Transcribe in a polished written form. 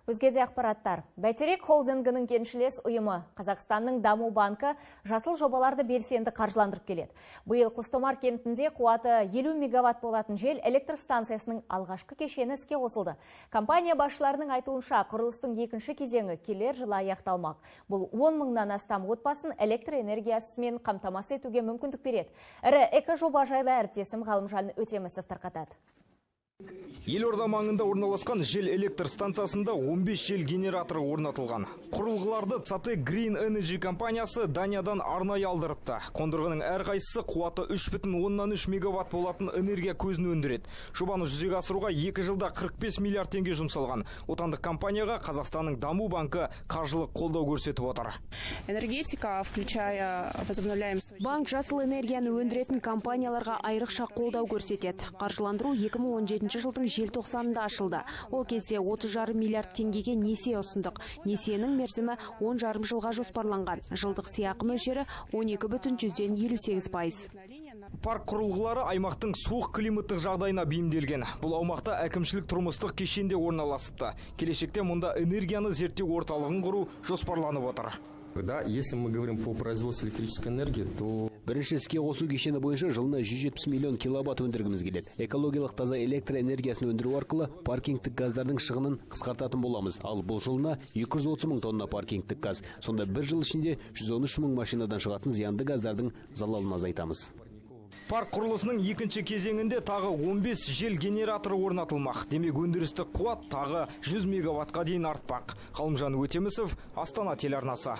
Өзге де ақпараттар. Бәйтерек холдингінің еншілес ұйымы Қазақстанның даму банкі жасыл жобаларды белсенді қаржыландырып келеді. Биыл Құстомар кентінде қуаты 50 мегаватт болатын жел электр станциясының алғашқы кешені іске қосылды. Компания басшыларының айтуынша, құрылыстың екінші кезеңі келер жылы аяқталмақ. Бұл 10 мыңнан астам отбасын электр энергиясымен қамтамасыз етуге мүмкіндік береді. Ірі эко жоба жайлы әріптесім Ғалымжан Өтемісов тарқатады. Елорда маңында орналасқан жел электр станциясында 15 жел генераторы орнатылған. Құрылғыларды Scatec Green Energy компаниясы Даниядан арнайы алдырыпты. Қондырғының әрқайсысы қуаты 3,3 мегаватт болатын энергия көзін өндіреді. Жобаны жүзеге асыруға 2 жылда 45 миллиард теңге жұмсалған. Отандық компанияға Қазақстанның даму банкі қаржылық қолдау көрсетіп отыр. Энергетика, включая возобновляемые Банк жасыл энергияны өндіретін компанияларға айрықша қолдау көрсетеді. Қаржыландыру 2017 жылдың желтоқсанында ашылды. Ол кезде 30,5 миллиард теңгеге несие ұсындық. Несиенің мерзімі 10,5 жылға жоспарланған. Жылдық сыйақы мөлшері 12,58%. Парк құрылғылары аймақтың суық климаттық жағдайына бейімделген. Бұл аумақта әкімшілік тұрмыстық кешен де орналасыпты. Келешекте мұнда энергияны зерттеу орталығын құру жоспарланып отыр. Да, если мы говорим по производству электрической энергии, то Бірінші іске қосу кешені бойынша жылына 170 миллион киловатт өндіргіміз келеді. Экологиялық таза электр энергиясын өндіру арқылы паркингтік газдардың шығынын қысқартатын боламыз. Ал бұл жылына 230 мың тонна паркингтік газ. Сонда бір жыл ішінде 113 мың машинадан шығатын зиянды газдардың залалын азайтамыз. Парк құрылысының екінші кезеңінде тағы 15 жел генераторы орнатылмақ. Демек, өндірістік қуат тағы 100 мегаваттқа дейін артпақ. Ғалымжан Өтемісов, Астана телеарнасы.